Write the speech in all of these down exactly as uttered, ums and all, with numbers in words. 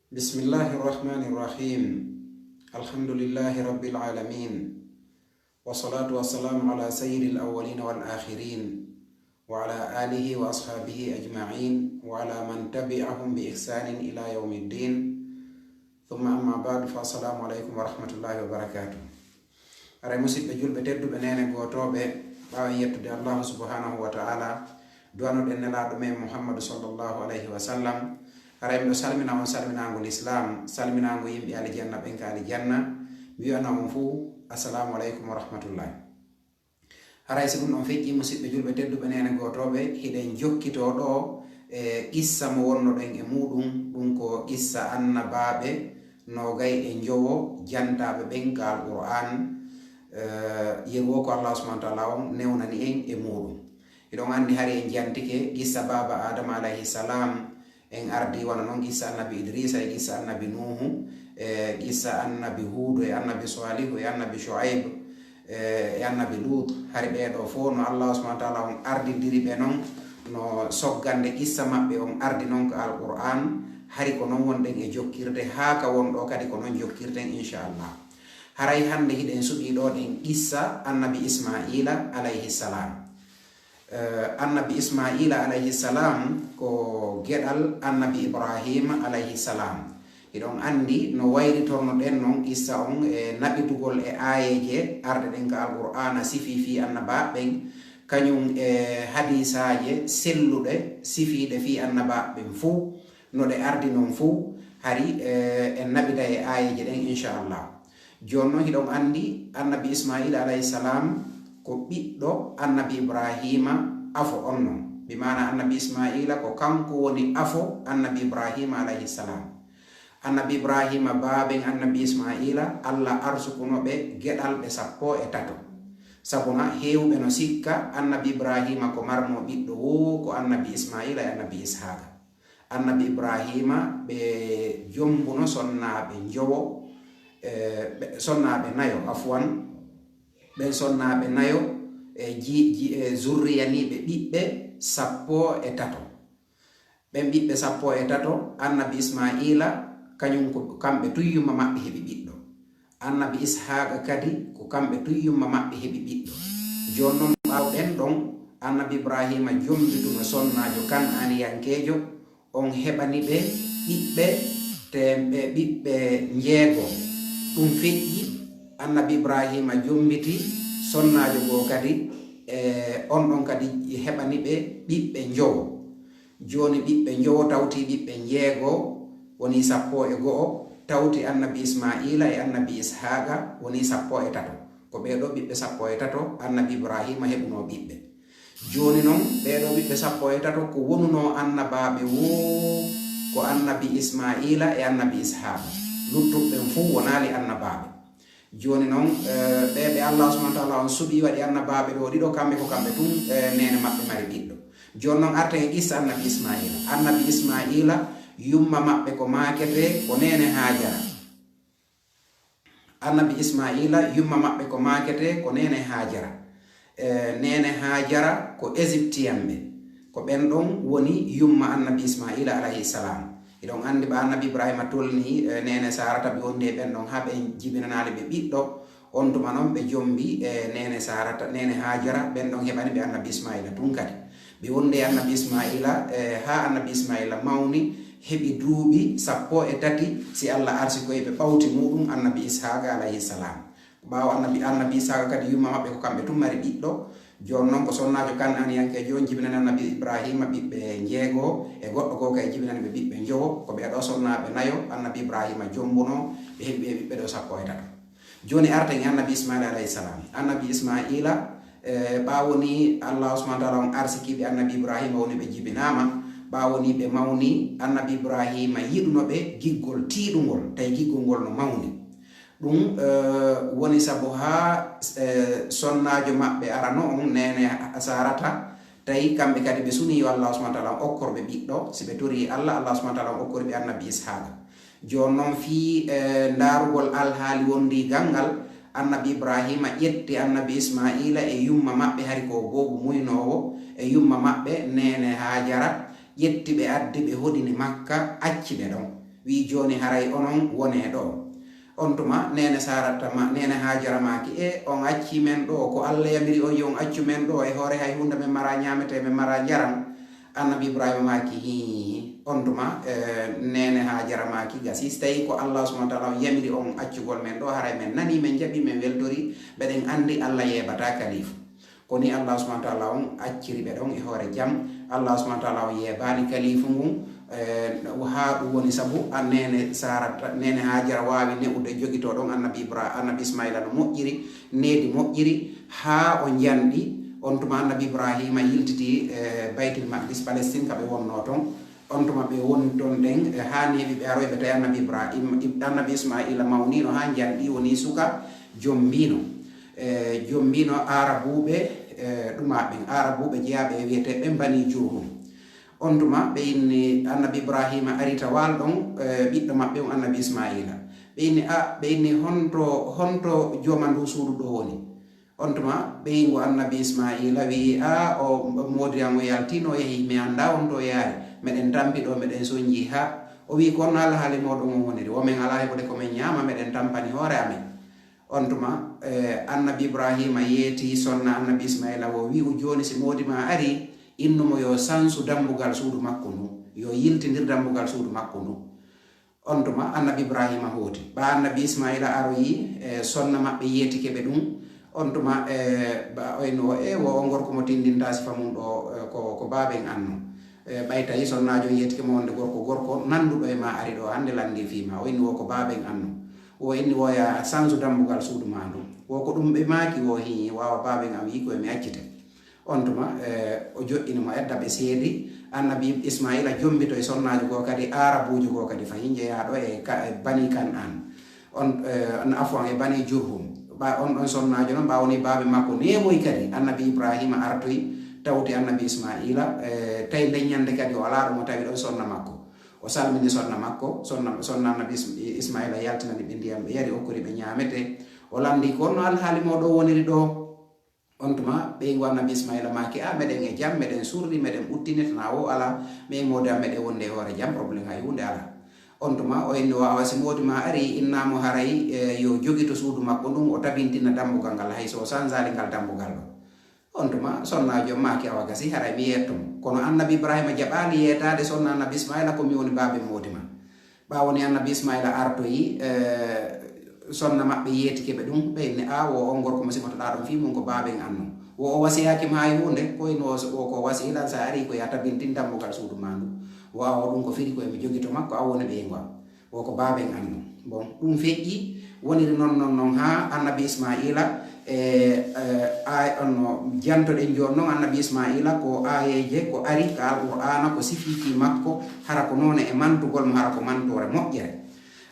بسم الله الرحمن الرحيم. الحمد لله رب العالمين. والصلاة والسلام على سيد الأولين والآخرين، وعلى آله وأصحابه أجمعين، وعلى من تبعهم بإحسان إلى يوم الدين. ثم أما بعد، فالسلام عليكم ورحمة الله وبركاته. Haray musidɓe julɓe tedduɓe, neene gootooɓe, ɓaawo en yettude Allahu subhanahu wa ta'ala, du'anoɗen Nelaaɗo men Muhammadu sallallahu alayhi wa sallam, haray miɗo salmina on salminaango Lislaam, salminaango yimɓe aljanna ɓen ka aljanna, mi wi'ana on fuu, Assalaamu alaykum wa rahmatullahi. Haray si ɗum ɗon feƴƴii, musidɓe julɓe tedduɓe, neene gootooɓe, hiɗen jokkitoo ɗoo e qissa mo wonnoɗen e muuɗum, ɗum ko qissa annabaaɓe noogay e njowo jantaaɓe ɓen ka Alqur'aan, eh, yeru woo ko Allaahu subhaanahu wa ta'aalaa on newnani en e muuɗum. Hiɗon anndi hari en jantike qissa baaba Aadama alayhi salaam, en ardii wano non qissa annabi Idriisa e qissa annabi Nuuhu, e qissa annabi Huudu e annabi Saalihu e annabi Shu'ayb, e, e annabi Luut. Hari ɓee ɗoo fow no Allaahu subhaanahu wa ta'aalaa on ardindiri ɓe non, no soggande qissa maɓɓe on ardi non ka Alqur'aan, hari ko non wonɗen e jokkirde, haa ka won ɗoo kadi ko non jokkirten, inchallah. Haray hannde hiɗen suɓii ɗoo ɗen qissa annabi Ismaa'iila alayhi salaam. Eh, annabi Ismaa'iila alayhi salaam ko geɗal annabi Ibraahiima alayhi salaam. Hiɗon anndi no waylitornoɗen non qissa on e naɓitugol e aayeeje arɗe ɗen ka Alqur'aana sifii fii annabaaɓe ɓen, kañum e hadiisaaje selluɗe sifiiɗe fii annabaaɓe ɓen fow, no ɗe ardi non fow, hari, eh, en naɓitay e aayeeje ɗen, inchallah. Jooni non, hiɗon anndi annabi Ismaa'iila alayhi salaam ko ɓiɗɗo annabi Ibraahiima afo on non. Bi maana annabi Ismaa'iila ko kanko woni afo annabi Ibraahiima alayhi salaam. Annabi Ibraahiima, baaben annabi Ismaa'iila, Alla arsukuno ɓe geɗalɓe sappo e tato. Sabuna heewɓe no sikka annabi Ibraahiima ko marnoo ɓiɗɗo woo ko annabi Ismaa'iila e annabi Ishaaqa. Annabi Ibraahiima, ɓe jombuno sonnaaɓe njowo, e, ɓe, sonnaaɓe nayo, afwan, ɓen sonnaaɓe nayo, e ji, ji, e zurriyaniiɓe ɓiɓɓe sappo e tato. Ɓen ɓiɓɓe sappo e tato, annabi Ismaa'iila, kañum ko kamɓe tun yumma maɓɓe heɓi ɓiɗɗo. Annabi Ishaaqa kadi, ko kamɓe tun yumma maɓɓe heɓi ɓiɗɗo. Jooni non, ɓaawo ɓen ɗon, annabi Ibraahiima jombituno sonnaajo Kan'aaniyankeejo, on heɓani ɓe ɓiɓɓe, te ɓe ɓiɓɓe njeego. Ɗum feƴƴi, annabi Ibraahiima jombiti sonnaajo goo kadi, e on ɗon kadi heɓani ɓe ɓiɓɓe njowo. Jooni ɓiɓɓe njowo tawti ɓiɓɓe njeego, woni sappo e go'o, tawti annabi Ismaa'iila e annabi Ishaaqa, woni sappo e tato. Ko ɓee ɗoo ɓiɓɓe sappo e tato annabi Ibraahiima heɓunoo ɓiɓɓe. Jooni non, ɓee ɗoo ɓiɓɓe sappo e tato ko wonunoo annabaaɓe woo ko annabi Ismaa'iila e annabi Ishaaqa. Luttuɓe ɓen fow wonaali annabaaɓe. Jooni non, eh, ɓee ɓe Allaahu subhaanahu wa ta'aalaa on suɓii waɗi annabaaɓe ɗoo ɗiɗo, kamɓe ko kamɓe tun, eh, neene maɓɓe mari ɓiɗɗo. Jooni non, arten e qissa annabi Ismaa'iila. Annabi Ismaa'iila, yumma maɓɓe ko maaketee ko neene Haajara. Annabi Ismaa'iila, yumma maɓɓe ko maaketee ko neene Haajara. Eh, neene Haajara ko Égyptiyanɓe. Ko ɓen ɗon woni yumma annabi Ismaa'iila alayhi salaam. Hiɗon anndi ɓa annabi Ibraahiima tolni, eh, neene Saarata, ɓe wondi e ɓen ɗon haa ɓe jibinanaali ɓe ɓiɗɗo. On tuma non ɓe jombi, eh, neene Saarata, neene Haajara, ɓen ɗon heɓani ɓe annabi Ismaa'iila tun kadi. Ɓe wondi e annabi Ismaa'iila, eh, haa annabi Ismaa'iila mawni, heɓi duuɓi sappo e tati, si Alla arsikoyi ɓe ɓawti muuɗum annabi Ishaaqa alayhi salaam. Ɓaawo annabi, annabi Ishaaqa kadi, yumma maɓɓe ko kamɓe tun mari ɓiɗɗo. Jooni non, ko sonnaajo Kan'aaniyankeejo on jibinani annabi Ibraahiima ɓiɓɓe njeego, e goɗɗo goo kay jibinani ɓe ɓiɓɓe njowo. Ko ɓee ɗoo sonnaaɓe nayo annabi Ibraahiima jombuno, ɓe heɓi ɓe ɓiɓɓe ɗoo sappo e tato. Jooni arten e annabi Ismaa'iila alayhi salaam. Annabi Ismaa'iila, eh, ɓaawo ni Allaahu subhaanahu wa ta'aalaa on arsikii ɓe annabi Ibraahiima, woni ɓe jibinaama, ɓaawo ni ɓe mawni, annabi Ibraahiima yiɗuno ɓe giggol tiiɗungol, tawi giggol ngol no mawni. Ɗum, eh, woni sabu haa, eh, sonnaajo maɓɓe arano on, neene Saarata, tawi kamɓe kadi ɓe sunii yo Allaahu subhaanahu wa ta'aalaa on okkor ɓe ɓiɗɗo, si ɓe torii Alla, Allaahu subhaanahu wa ta'aalaa on okkori ɓe annabi Ishaaqa. Jooni non fii, eh, ndaarugol alhaali wondiigal ngal, annabi Ibraahiima ƴetti annabi Ismaa'iila e yumma maɓɓe, hari ko boobo muynoowo, e yumma maɓɓe neene Haajara, ƴetti ɓe, addi ɓe, hodini Makka, acci ɓe ɗon. Wi'i, "Jooni haray onon wonee ɗoo." On tuma, neene Saarata ma, neene Haajara maaki, "E, on acci men ɗoo, ko Alla yamiri on yo on accu men ɗoo, e hoore hay huunde men maraa ñaametee, men maraa njaram." Annabi Ibraahiima maaki, "Hii." On tuma, e, neene Haajara maaki, "Gasi, si tawii ko Alla subhaanahu wa ta'aala on yamiri on accugol men ɗoo, haray men nanii, men jaɓii, men weltorii, mbeɗen anndi Alla yeebataa kaliifu." Ko nii Allah subhaanahu wa ta'aala on acciri ɓe ɗon e hoore jam. Allah subhaanahu wa ta'aala on yeebaali kaliifu ngun, eh, haa ɗum woni sabu a neene Saarata, neene Haajara waawi ne'ude jogitoo ɗon annabi Ibra-, annabi Ismaa'iila no moƴƴiri, needi moƴƴiri, haa o njanɗi. On tuma annabi Ibraahiima yiltiti, eh, Baytil Maqdis, Palestine, ka ɓe wonnoo ton. On tuma ɓe woni ton ɗen, eh, haa neeɓi ɓe aroyi ɓe tawi annabi Ibrahim, ib-, annabi Ismaa'iila mawniino haa njanɗi, woni suka, jommbiino. Eh, jommbiino Aarabuuɓe, eh, ɗumaa ɓen, Aarabuuɓe jeyaaɓe e wi'etee ɓen Bani Jurhum. On tuma ɓe inni annabi Ibraahiima ari tawal ɗon, eh, ɓiɗɗo maɓɓe on annabi Ismaa'iila. Ɓe inni, a, ɓe inni, "Honto, honto jooma ndu suudu ɗoo woni?" On tuma, ɓeyngu annabi Ismaa'iila wi'i, "A, o moodi an o yaltiino, o yehi, mi anndaa on to o yaari. Meɗen tampi ɗoo, meɗen sonjii haa." O wi'i, "Ko honno alhaali mooɗon on woniri? Wo men alaa heɓude ko men ñaama, meɗen tampani hoore amen." On tuma, eh, annabi Ibraahiima yeetii sonna annabi Ismaa'iila woo, wi'u, "Jooni si moodi maa arii, innu mo yo sansu dambugal suudu makko ndu, yo yiltindir dambugal suudu makko ndu." On tuma annabi Ibraahiima hooti. Ɓaa annabi Ismaa'iila aroyi, e, sonna maɓɓe yeetike ɓe ɗum. On tuma, e, ba, o inni o, e, wo on gorko mo tindintaa sifa mum ɗoo, e, ko, ko baaben anno. E, ɓay tawi sonnaajo yeetike mo wonde gorko, gorko nanduɗo e maa ari ɗoo hannde lanndii fii maa. O inni wo ko baaben anno. O inni wo ya sansu dambugal suudu maa ndu. Wo ko ɗum ɓe maaki wo hii, waawa baaben am yii ko e mi accite. On tuma, eh, o joɗɗini mo edda ɓe seedi. Annabi Ismaa'iila jombito e sonnaajo goo kadi, Aarabuujo goo kadi, fahin jeyaaɗo e ka-, e Bani Kan'aan. On, eh, on, afwan, e Bani Jurhum. Ɓa-, on ɗon sonnaajo non, ɓaawo ni baabe makko neeɓoyi kadi, annabi Ibraahiima artoyi, tawti annabi Ismaa'iila, eh, tawi nden ñande kadi o alaa ɗo mo tawi ɗon sonna makko. O salmini sonna makko, sonna, sonna annabi Is-, Ismaa'iila yaltinani ɓe ndiyam, ɓe yari, okkori ɓe ñaametee. O lanndii ko honno alhaali moo ɗoo woniri ɗoo. On tuma, ɓeyngu annabi Ismaa'iila maaki, "A, meɗen e jam, meɗen surri, meɗen ɓuttini, tanaa wo alaa, min e moodi am meɗen wonde e hoore jam, problème hay huunde alaa." On tuma, o inni, "Wa awa, si moodi maa arii, innaa mo haray, e, yo jogito suudu makko ndun, o tabintina dambugal ngal, hay so o sansaali ngal dambugal ɗoo." On tuma, sonnaajo maaki, "Awa gasi, haray mi yeetto mo." Kono annabi Ibraahiima jaɓaali yeetaade sonna annabi Ismaa'iila, "Ko mi woni baabe moodi maa." Ɓaawo ni annabi Ismaa'iila artoyi, eh, sonna maɓɓe yeetike ɓe ɗum, ɓe inni, "A, wo on gorko mo sifotoɗaa ɗon fii mum ko baaben anno. Wo o wasiyaaki ma hay huunde, ko ino o, o ko wasiyi lan sa arii ko ya tabintin dambugal suudu maa ndu. Wo a o ɗum ko firi ko e mi jogito makko, a woni ɓeyngu am. Wo ko baaben anno." Bon, ɗum feƴƴi, woniri non, non, non haa annabi Ismaa'iila, e, e, ay, onno jantoɗen jooni non annabi Ismaa'iila ko aayeeje, ko ari ka Alqur'aana, ko sifiiji makko, hara ko noone e mantugol mo, hara ko mantoore moƴƴere.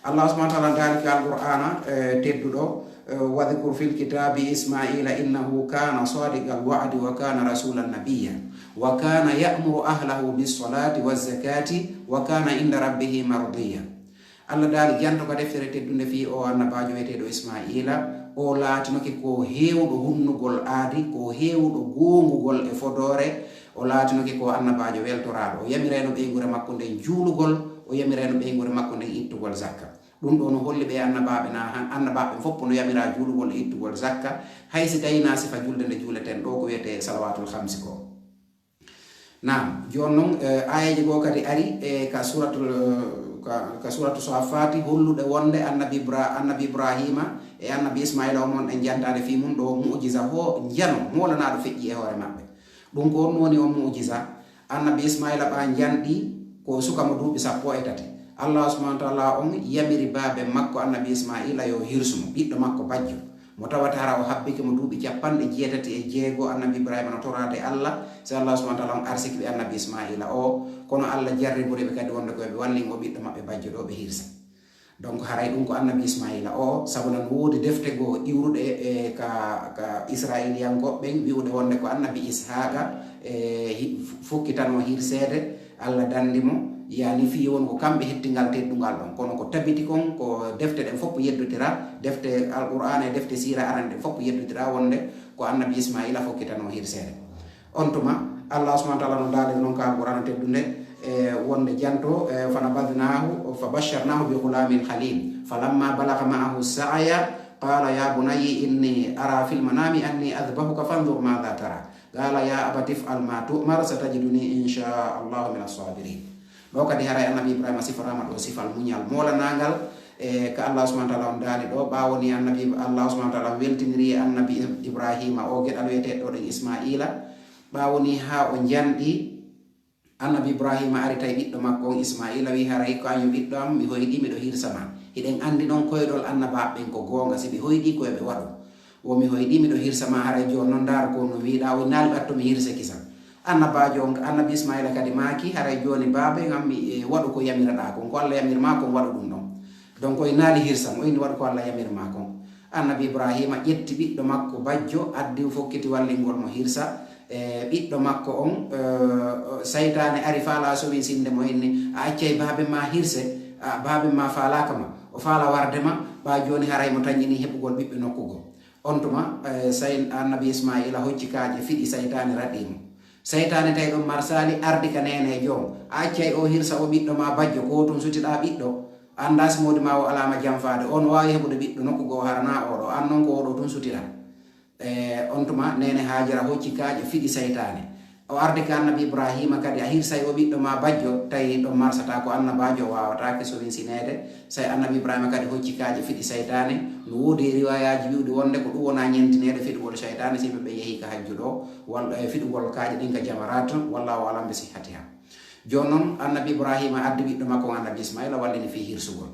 Allah subhaanahu wa ta'aala daali ka Alqur'aana, eh, tedduɗo, eh, "Wadhkur fil kitaabi Ismaa'iila innahu kaana saadiqal wa'di wa kaana rasuulan nabiyya. Wa kaana ya'muru ahlahu bis salaati waz zakaati wa kaana inda rabbihi mardiyya." Allah daali, janto ka deftere teddunde fii o annabaajo wi'eteeɗo Ismaa'iila, o laatinoke ko heewɗo hunnugol aadi, ko heewɗo goongugol e fodoore, o laatinoke ko annabaajo weltoraaɗo. O yamirayno ɓeynguure makko nden juulugol, o yamirayno ɓeynguure makko nden ittugol zakka. Ɗum ɗoo no holli ɓe annabaaɓe na, annabaaɓe fof no yamiraa juulugol e ittugol zakka, hay si tawii na sifa julde nde juuleten ɗoo ko wiyetee salawaatul hamsi ko. Naam, jooni non, eh, aayeeje goo kadi ari, e ka suuratul, ka, ka suuratu Saaffaati hollude wonde annabi Ibra-, annabi Ibraahiima e annabi Ismaa'iila on wonɗen jantaade fii mum ɗoo mu'jiza hoo njano moolanaaɗo feƴƴi e hoore maɓɓe. Ɗum ko on woni on mu'jiza. Annabi Ismaa'iila ɓaa njanɗi ko suka mo duuɓi sappo e tati. Allah subhaanahu wa ta'aala on yamiri baabe makko annabi Ismaa'iila yo hirsu mo, ɓiɗɗo makko bajjo. Mo tawata hara o habbike mo duuɓi capanɗe jeetati e jeego, annabi Ibraahiima no toraade Allah, si Allah subhaanahu wa ta'aala on arsiki ɓe annabi Ismaa'iila o, kono Allah jarribori ɓe kadi wonde ko ɓe wallin o ɓiɗɗo maɓɓe bajjo ɗo ɓe hirsa. Donc, haray ɗum ko annabi Ismaa'iila o, sabu lan woodi defte goo iwruɗe e ka, ka Israa'iiliyankooɓe ɓen wi'ude wonde ko annabi Ishaaqa, e, hi-, fokkitanoo hirseede, Allah danndi mo, yaani fii won ko kamɓe heɓti ngal teddungal ɗon. Kono ko tabiti kon, ko defte ɗen fof yeddotira, defte Alqur'aana e defte siira aranɗe fof yeddotira wonde ko annabi Ismaa'iila fokkitanoo hirseede. On tuma, Allah subhaanahu wa ta'aala no daaliri non ka Alqur'aana teddunde, e, wonde janto, eh, fanabadnahu fabasharnahu bi ghulamin halim falamma balagha ma'ahu sa'ya qala ya bunayya inni ara fil manami anni adhbahuka fanzur madha tara qala ya abati if'al ma tu'mar satajiduni insha Allahu min as-sabirin. Ɗo kadi haray annabi Ibrahima siforama ɗo sifal muñal molanangal, e ka Allah subhanahu wa taala on daali ɗo ɓawo ni annabi Allah subhanahu wa taala weltiniri annabi Ibrahima o geɗal wiyeteɗo ɗen Ismaila. Ɓawo ni ha o janɗi, annabi Ibrahima ari tawi ɓiɗɗo makko on Ismaila wi haray ko añu ɓiɗɗo am mi hoyɗi miɗo hirsa ma. Hiɗen andi non koyɗol annabaɓe ɓen ko goonga si ɓe hoyɗi koye ɓe waɗu. Wo mi hoyɗi miɗo hirsa ma haray joni non ndaar ko no wiɗa o naali ɓatto mi hirse kisa. Annabajo on annabi Ismaila kadi maaki haray joni baaba en ammi e waɗu ko yamiraɗa kon ko Allah yamir ma kon waɗu ɗum ɗon. Donc o naali hirsa mo o inni waɗu ko Allah yamir ma kon. Annabi Ibrahima ƴetti ɓiɗɗo makko bajjo addi fokkiti wallingol mo hirsa. E ɓiɗɗo makko on, eh, saytaane ari faala sowinsinde mo inni a accay baabe ma hirse. A baabe ma faalaka ma o faala warde ma ɓa joni haray mo tañini heɓugol ɓiɓɓe nokku goo. On tuma, eh, say annabi Ismaila hocci kaaƴe fiɗi saytaane raɗi mo. Saytaane tawi ɗon marsali ardi ka nenejo on a accay o hirsa o ɓiɗɗo ma bajjo ko tun sutiɗa ɓiɗɗo. Anda si modi ma o alama janfaade on wawi heɓude ɓiɗɗo nokku goo harana oɗo an non ko oɗo tun sutira. E on tuma nene Hajara hocci kaaƴe fiɗi saytaane. O ardi ka annabi Ibrahima kadi a hirsay o ɓiɗɗo ma bajjo tawi ɗon marsata ko annabajo o wawatake sowinsineede. Say annabi Ibrahima kadi hocci kaaƴe fiɗi saytaane. No woodi e riwayaji wiwde wonde ko ɗum wona ñentinede fiɗugol saytaane si ɓe yehi ka hajju ɗo walla e fiɗugol kaaƴe ɗin ka jamarat. Wallahu alam bi sihhatiha. Joni non annabi Ibrahima addi ɓiɗɗo makko on annabi Ismaila wallini fi hirsugol.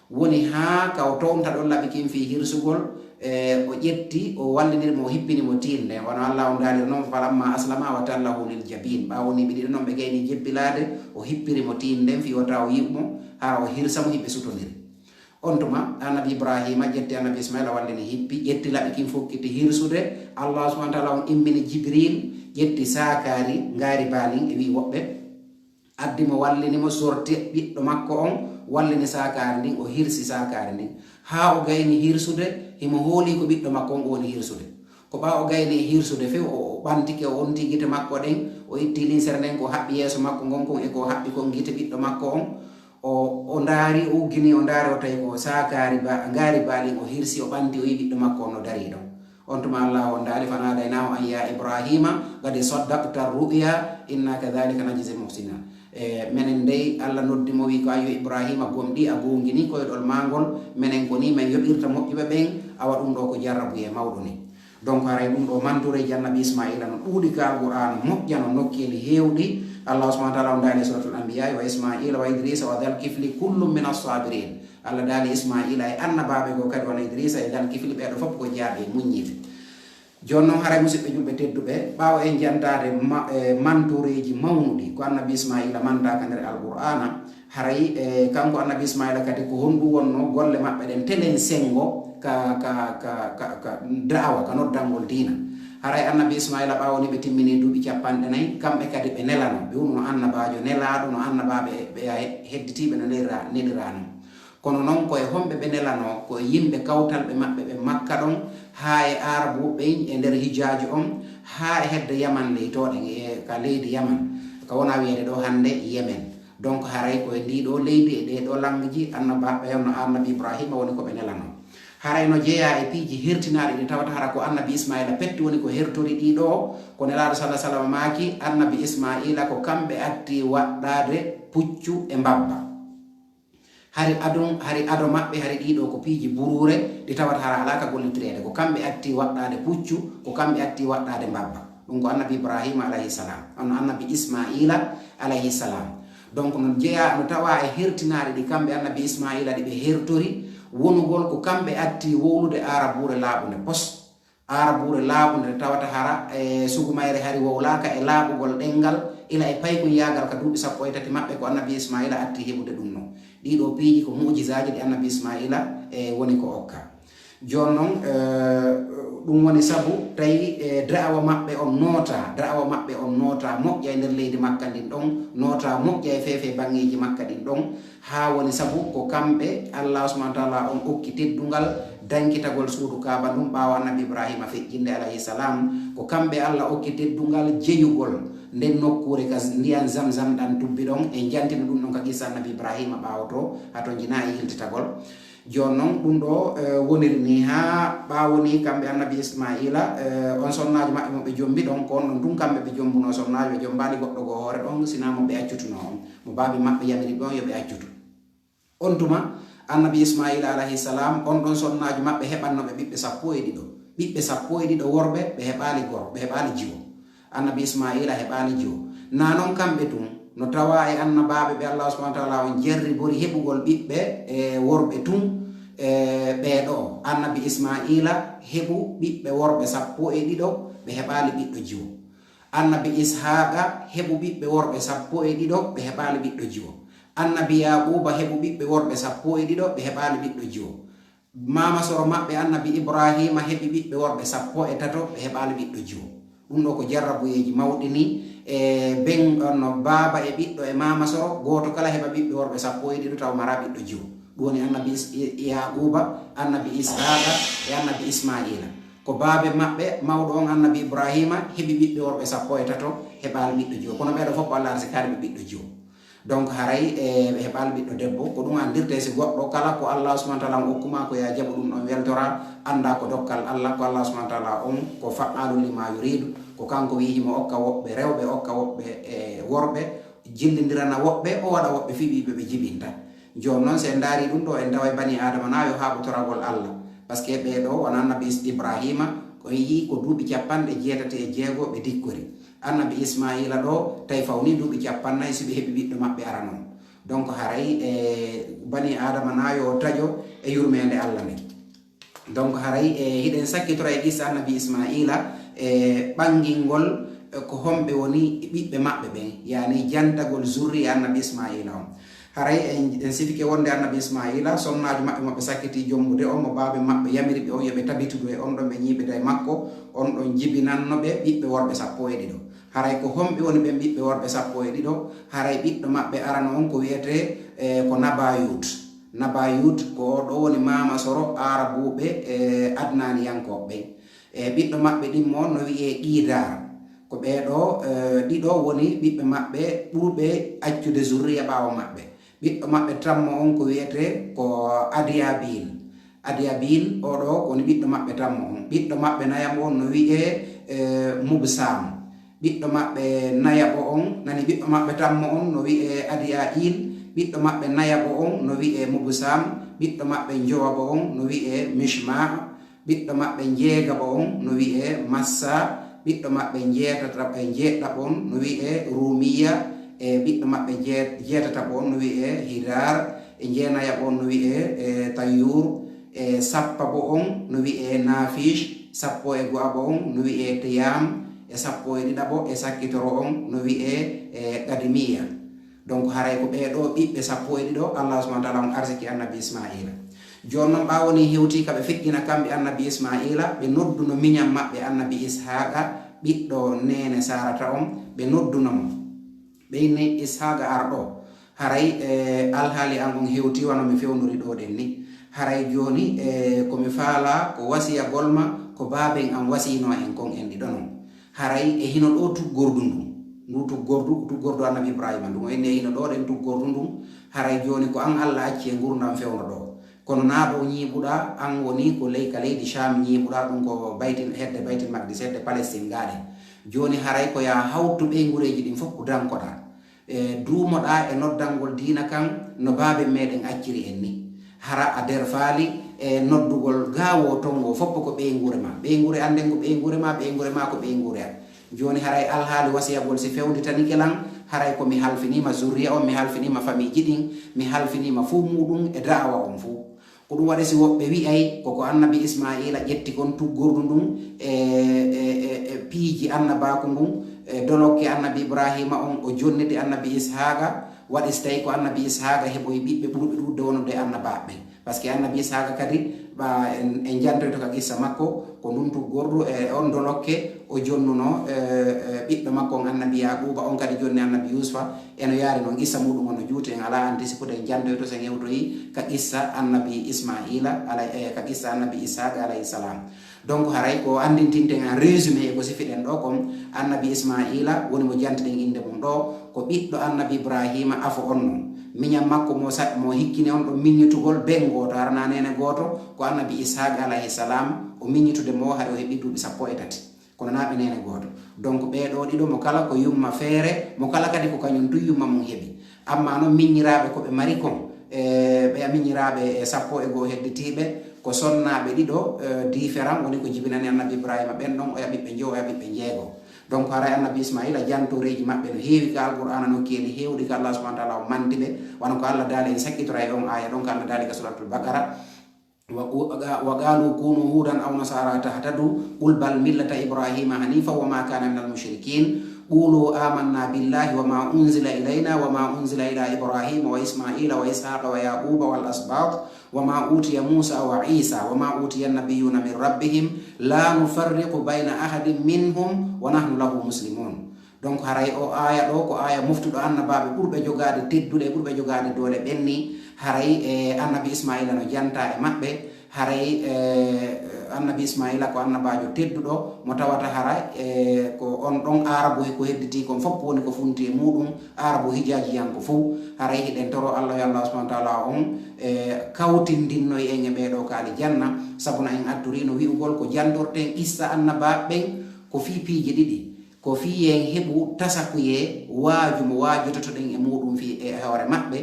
Woni haa ka o townta ɗon laɓi kin fii hirsugol, e, o ƴetti, o walliniri mo, o hippini mo tiinde. Wano Allah on daaliri non, falamma aslama wa tallahu lil jabin. Ɓaawo ni ɓe ɗiɗo non ɓe gayni jebbilaade, o hippiri mo tiinden fii wota o yi'u mo, hara o hirsa mo hiɓe sutondiri. On tuma, annabi Ibrahima ƴetti annabi Ismaila wallini hippi, ƴetti laɓi kin fokkiti hirsude. Allah subhanahu wa ta'ala on immini Jibril, ƴetti saakaari, ngaari baalin, e wi'i woɓɓe. Addi mo wallini mo sorti ɓiɗɗo makko on, wallini saakaari ndin, o hirsi saakaari ndin. Haa o gayni hirsude, himo hooli ko ɓiɗɗo makko on o woni hirsude. Ko ɓaa o gayni hirsude few, o, o ɓantike, o onti gite makko ɗen, o itti linsere nden ko haɓɓi yeeso makko ngon kon e ko haɓɓi kon gite ɓiɗɗo makko on. O, o ndaari, o uggini, o ndaari, o tawi ko saakaari ba, ngaari baalin o hirsi, o ɓanti, o yi ɓiɗɗo makko on no darii ɗon. On tuma Allah on daali, fanadaynahu an ya Ibrahima, qad saddaqta ru'ya, inna kadhalika najzi muhsinin. E, menen dey, Allah noddi mo, wi ko, "Ayyo Ibrahima, gomɗi a goongini koyɗol maa ngol, menen ko ni men yoɓirta moƴƴuɓe ɓen, awa ɗum ɗo ko jarrabuye mawɗo ni." Donc, haray ɗum ɗo mantureeji Annabi Ismaila no ɗuuɗi ka Alqur'aana, moƴƴa no nokkeeli heewɗi. Allah subhanahu wa ta'ala on daali e Suratul Anbiya, "Wa Ismaila wa Idrisa wa dhal kifli kullum min as-sabirin." Allah daali Ismaila e annabaaɓe goo kadi wano Idrisa e dhal kifli, ɓeeɗo fof ko jeyaaɓe e muññiiɓe. Jooni noon, haray musidɓe julɓe tedduɓe, ɓaawo en jantaade ma-, e mantureeji mawnuɗi ko Annabi Ismaila manta ka nder Alqur'aana, haray, e, kanko Annabi Ismaila kadi ko honɗum wonno golle maɓɓe ɗen telen senngo ka, ka, ka, ka, ka da'awa, ka noddangol diina. Haray Annabi Ismaila ɓaawo ni ɓe timmini duuɓi capanɗe nayi, kamɓe kadi ɓe nelano, ɓe wonu no annabaajo nelaaɗo, no annabaaɓe ɓe hedditiiɓe no nelira-, nelirano. Kono noon ko e homɓe ɓe nelanoo? Ko e yimɓe kawtalɓe maɓɓe ɓe Makka ɗon, haa e Aarabuuɓe ɓen e nder Hijaaji on, haa e hedde Yaman leytooɗe, e ka leydi Yaman, ka wona wiyeede ɗo hannde Yemen. Donc, haray ko e ndii ɗoo leydi, e ɗee ɗoo langueji, annabaaɓe on no Annabi Ibrahima woni ko ɓe nelanoo. Haray no jeyaa e piiji hertinaaɗi ɗi tawata hara ko Annabi Ismaila petti woni ko hertori ɗii ɗoo, ko Nelaaɗo salla sallam maaki, Annabi Ismaila ko kamɓe atti waɗɗaade puccu e mbabba. Hari adon, hari ado maɓɓe, hari ɗii ɗoo ko piiji buruure, ɗi tawata hara alaa ka gollitireede. Ko kamɓe atti waɗɗaade puccu, ko kamɓe atti waɗɗaade mbabba. Ɗum ko Annabi Ibrahima alayhi salam, on Annabi Ismaila alayhi salam. Donc, no jeyaa, no tawaa e hertinaaɗi ɗi kamɓe Annabi Ismaila ɗi ɓe hertori, wonugol ko kamɓe atti wowlude Aarabuure laaɓunde pos. Aarabuure laaɓunde nde tawata hara, e, sugu mayre hari wowlaaka e laaɓugol ɗemngal, ila e paykunyaagal ka duuɓi sappo e tati maɓɓe ko Annabi Ismaila atti heɓude ɗum no. Ɗii ɗoo piiji ko mu'jizaaji ɗi Annabi Ismaila, e, woni ko okka. Jooni noon, e, ɗum woni sabu tawi, e, da'awa maɓɓe on nootaa, da'awa maɓɓe on nootaa moƴƴa e nder leydi Makka ndin ɗon, nootaa moƴƴa e feefee baŋŋeeji Makka ɗin ɗon, haa woni sabu ko kamɓe Allah subhanahu wa ta'ala on okki teddungal dankitagol suudu Kaaba ndun ɓaawo Annabi Ibrahima feƴƴinde alayhi salam. Ko kamɓe Allah okki teddungal jeyugol Nden nokkuure ka ndiyan Zamzam ɗan tubbi ɗon, en jantina ɗun ɗon ka qissa annabi Ibrahima ɓaawo to, hato njinaa e yiltitagol. Jooni non ɗun ɗo, eh, woniri ni haa ɓaawo ni kamɓe annabi Ismaila, eh, on sonnaajo maɓɓe mo ɓe jombi ɗon, ko on ɗon tun kamɓe ɓe jombuno sonnaajo, ɓe jombaali goɗɗo goo hoore ɗon, sinaa mo ɓe accutuno on, mo baabe maɓɓe yamiri ɓe on yo ɓe accutu. On tuma, annabi Ismaila alayhi salam, on ɗon sonnaajo maɓɓe heɓanno ɓe ɓiɓɓe sappo e ɗiɗo. Ɓiɓɓe sappo e ɗiɗo worɓe, ɓe heɓaali gor-, ɓe heɓaali jiwo. Annabi Ismaila heɓaali jiwo. Naa non kamɓe tun, no tawaa e annabaaɓe ɓe Allah subhanahu wa ta'ala on jarribori heɓugol ɓiɓɓe, e, worɓe tun, e, ɓee ɗo. Annabi Ismaila heɓu ɓiɓɓe worɓe sappo e ɗiɗo, ɓe heɓaali ɓiɗɗo jiwo. Annabi Ishaqa heɓu ɓiɓɓe worɓe sappo e ɗiɗo, ɓe heɓaali ɓiɗɗo jiwo. Annabi Yaquba heɓu ɓiɓɓe worɓe sappo e ɗiɗo, ɓe heɓaali ɓiɗɗo jiwo. Maama soro maɓɓe annabi Ibrahima heɓi ɓiɓɓe worɓe sappo e tato, ɓe heɓaali ɓiɗɗo jiwo. Ɗun ɗo ko jarrabuyeeji mawɗi ni, e ben on no baaba e ɓiɗɗo e maama soro, gooto kala heɓa ɓiɓɓe worɓe sappo e ɗiɗo tawa maraa ɓiɗɗo jiwo. Ɗun woni annabi Is-, I-, Yaquba, annabi Ishaqa e annabi Ismaila. Ko baabe maɓɓe mawɗo on annabi Ibrahima heɓi ɓiɓɓe worɓe sappo e tato, heɓaali ɓiɗɗo jiwo. Kono ɓee ɗo fof ko Allah arsikaali ɓe ɓiɗɗo jiwo. Donc haray, e, ɓe heɓaali ɓiɗɗo debbo. Ko ɗun anndirtee si goɗɗo kala ko Allah subhanahu wa ta'ala on okkuma ko ya jaɓu ɗun ɗon weltora, annda ko dokkal Allah, ko Allah subhanahu wa ta'ala on ko fa'alun lima yuridu, ko kanko wi'i himo okka woɓɓe rewɓe, okka woɓɓe, e, worɓe, jillindirana woɓɓe, o waɗa woɓɓe fii ɓiɓɓe ɓe jibinta. Jooni non si en ndaari ɗun ɗo, en taway bani Adama na yo haaɓu toragol Allah. Parce que ɓee ɗo wano annabi Is-, Ibrahima, ko en yi'i ko duuɓi cappanɗe jeetati e jeego ɓe dikkori. Annabi Ismaila ɗo, tawi fawni duuɓi cappannayi si ɓe heɓi ɓiɗɗo maɓɓe arano on. Donc haray, e, bani Adama na yo taƴo e yurmeende Allah nden. Donc haray, e, hiɗen sakkitora e qissa annabi Ismaila, e, ɓangingol, e, ko homɓe woni ɓiɓɓe maɓɓe ɓen, yani jantagol zurriya annabi Ismaila on. Haray en, en sifike wonde annabi Ismaila, sonnaajo maɓɓe mo ɓe sakkiti jombude on, mo baabe maɓɓe yamiri ɓe on yo ɓe tabitudu e on ɗon ɓe ñiiɓida e makko, on ɗon jibinanno ɓe ɓiɓɓe worɓe sappo e ɗiɗo. Haray ko homɓe woni ɓen ɓiɓɓe worɓe sappo e ɗiɗo? Haray ɓiɗɗo maɓɓe arano on ko wi'etee, e, ko Nabayut. Nabayut ko o ɗo woni maama soro Aarabuuɓe, e, Adnaaniyankooɓe ɓen. E, ɓiɗɗo maɓɓe ɗimmo on no wi'ee Qiidar. Ko ɓee ɗo, e, ɗiɗo woni ɓiɓɓe maɓɓe ɓurɓe accude zurriya ɓaawo maɓɓe. Ɓiɗɗo maɓɓe tammo on ko wi'etee ko Adiyabil. Adiyabil, o ɗo ko woni ɓiɗɗo maɓɓe tammo on. Ɓiɗɗo maɓɓe nayaɓo on no wi'ee, e, Mubsam. Ɓiɗɗo maɓɓe nayaɓo on, nani ɓiɗɗo maɓɓe tammo on no wi'ee Adiya'il. Ɓiɗɗo maɓɓe nayaɓo on no wi'ee Mubsam. Ɓiɗɗo maɓɓe njowaɓo on no wi'ee Mishma. Ɓiɗɗo maɓɓe njeegaɓo on no wi'ee Massa. Ɓiɗɗo maɓɓe njeetata-, e njeeɗiɗaɓo on no wi'ee Rumiya. E ɓiɗɗo maɓɓe jee-, jeetataɓo on no wi'ee Hidar. E jeenayaɓo on no wi'ee, e, Tayyur. E sappaɓo on no wi'ee Nafish. Sappo e go'aɓo on no wi'ee Tiyam. E sappo e ɗiɗaɓo e sakkitoro on no wi'ee, e, Qadimiya. Donc haray ko ɓee ɗo ɓiɓɓe sappo e ɗiɗo Allah subhanahu wa ta'ala on arsiki annabi Ismaila. Jooni non ɓaawo ni hewti ka ɓe feƴƴina kamɓe annabi Ismaila, ɓe nodduno miñan maɓɓe annabi Ishaqa, ɓiɗɗo neene Sarata on, ɓe nodduno mo. Ɓe inni, Ishaqa, ar ɗo. Haray, e, alhaali an on hewti wano mi fewndori ɗo ɗen ni. Haray jooni, e, ko mi faala ko wasiyagol ma, ko baaben an wasiyno en kon en ɗiɗo non. Haray e hino ɗo tuggordu ndun. Ndu tuggordu, tuggordu annabi Ibrahima ndun. O inni e hino ɗo ɗen tuggordu ndun. Haray jooni ko an Allah acci e ngurndan fewndo ɗo. Kono naa ɗo ñiiɓuɗaa, an woni ko ley ka leydi Sham ñiiɓuɗaa, ɗun ko Baytil, hedde Baytil Maqdis, hedde Palestine gaaɗe. Jooni haray ko yaa hawtu ɓeyngureeji ɗin fof ko dankoɗaa. E, duumoɗaa e noddangol diina kan no baaben meɗen acciri en ni. Hara a derfaali e noddugol gaa woo ton woo, foppo ko ɓeynguure maa. Ɓeynguure an nden ko ɓeynguure maa, ɓeynguure maa ko ɓeynguure an. Jooni haray alhaali wasiyagol si fewnditanike lan, haray ko mi halfiniima zurriya on, mi halfiniima famiiji ɗin, mi halfiniima fuu muuɗum e da'awa on fuu. Ko ɗum waɗi si woɓɓe wi'ay ko ko annabi Ismaa'iila ƴetti kon tuggordu ndun e, e, e, e piiji annabaaku ngun, e dolokke annabi Ibraahiima on, o jonniti annabi Ishaaqa, waɗi si tawi ko annabi Ishaaqa heɓoyi ɓiɓɓe ɓurɓe ɗuuɗude wonude annabaaɓe ɓen. Parce que annabi Ishaaqa kadi, ɓa en, en jantoyto ka qissa makko, Ko ndun tugordu e on dolokke o jonnuno, e, e, ɓiɗɗo makko on annabi Yaquuba, on kadi jonni annabi Yuusufa. Eno yaari noon, qissa muɗum on no juuti, en alaa antisipude, en jantoyto so en hewtoyi ka qissa annabi Ismaila alay-, e, ka qissa annabi Ishaq alayhi salam. Donc haray ko anndintinten en résumé e ko sifiɗen ɗo kon, annabi Ismaila woni mo jantiɗen innde mum ɗo, ko ɓiɗɗo annabi Ibrahima afo on non. Miñan makko mo sa-, mo hikkini on ɗo miññitugol ben gooto, hara na neene gooto, ko annabi Ishaq alayhi salam, o miññitude mo hari o heɓi duuɓi sappo e tati. Kono na ɓe neene gooto. Donc ɓee ɗoo ɗiɗo mo kala ko yumma feere, mo kala kadi ko kañum tun yumma mum heɓi. Amma non miññiraaɓe ko ɓe mari kon, e, ɓe a miññiraaɓe e sappo e goo hedditiiɓe, ko sonnaaɓe ɗiɗo, e, différent woni ko jibinani annabi Ibrahima ɓen ɗon, oya ɓiɓɓe njo-, oya ɓiɓɓe njeego. Donc haray annabi Ismaila jantoreeji maɓɓe no heewi ka Alqur'aana, nokkeeli heewɗi ka Allah subhanahu wa taala o manti ɓe, wano ko Allah daali en sakkitora e on aaya ɗon ka Allah daali ka Suratul Baqara, wa-, wa-, wa qaalu kunu huudan aw nasaara tahtadu, qul bal millata Ibrahima hanifa wa ma kana minal mushrikin, qulu amanna billahi wa ma unzila ilayna wa ma unzila ila Ibrahima wa Ismaila wa Ishaqa wa Yaquba wal asbat, wa ma utiya Musa wa Isa wa ma utiya annabiyuna min rabbihim, la nufarriqu bayna ahadin minhum wa nahnu lahu muslimun. Donc haray o aaya ɗo ko aaya moftuɗo annabaaɓe ɓurɓe jogaade tedduɗe, ɓurɓe jogaade doole ɓen ni. Haray, e, annabi Ismaila no janta e maɓɓe. Haray, e, annabi Ismaila ko annabaajo tedduɗo mo tawata hara, e, ko on ɗon Aarabu he ko hedditi kon fof woni ko funti e muɗum, Aarabu hijaajiyanko fof. Haray hiɗen toro Allah yo Allah subhanahu wa taala on, e, kawtindinnoy en e ɓee ɗoo kaali janna, sabu na en atturino wi'ugol ko jantorten qissa annabaaɓe ɓen ko fii piiji ɗiɗi. Ko fii en heɓu tasakuyee waaju mo waajototoɗen e muɗum fii e hoore maɓɓe.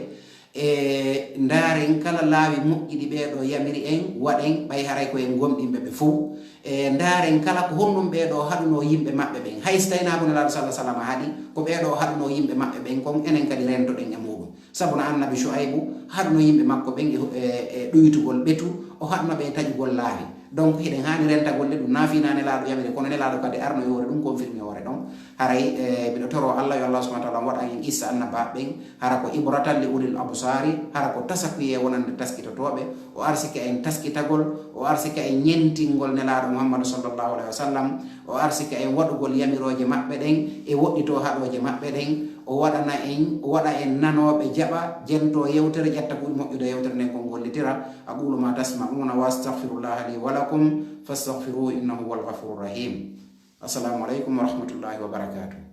E ndaaren kala laawi moƴƴi ɗi ɓee ɗoo yamiri en waɗen, ɓay haray ko en gomɗinɓe ɓe fow. E ndaaren kala ko honɗum ɓee ɗoo haɗunoo yimɓe maɓɓe ɓen. Hay si taynaa ko Nelaaɗo salla sallam haɗi, ko ɓee ɗoo haɗunoo yimɓe maɓɓe ɓen kon, enen kadi rentoɗen e muɗum. Sabu na annabi Shu'aybu haɗuno yimɓe makko ɓen e, e, e ɗuytugol ɓetu, o haɗuno ɓe e taƴugol laawi. Donc hiɗen haani rentagol le ɗum, na fii na Nelaaɗo yamiri, kono Nelaaɗo kadi arno yoore ɗum, confirmé hoore ɗon. Haray, e, miɗo toro Allah yo Allah subhanahu wa taala waɗa en qissa annabaaɓe ɓen, hara ko ibratan li ulil absari, hara ko tasakuye wonande taskitotooɓe. O arsike en taskitagol, o arsike en ñentingol Nelaaɗo Muhammadu sallallahu alaihi wa sallam, o arsike en waɗugol yamirooje maɓɓe ɗen e woɗɗitoo haɗooje maɓɓe ɗen, o waɗana en, o waɗa en nanooɓe jaɓa, jentoo yewtere, ƴetta ko ɓuri moƴƴude yewtere nden kon gollitira. Aqulu ma tasma'una wa astaghfirullaha li wa lakum, fastaghfiruhu innahu huwal ghafurur rahim. Assalamu alaikum wa rahmatullahi wa barakatuh.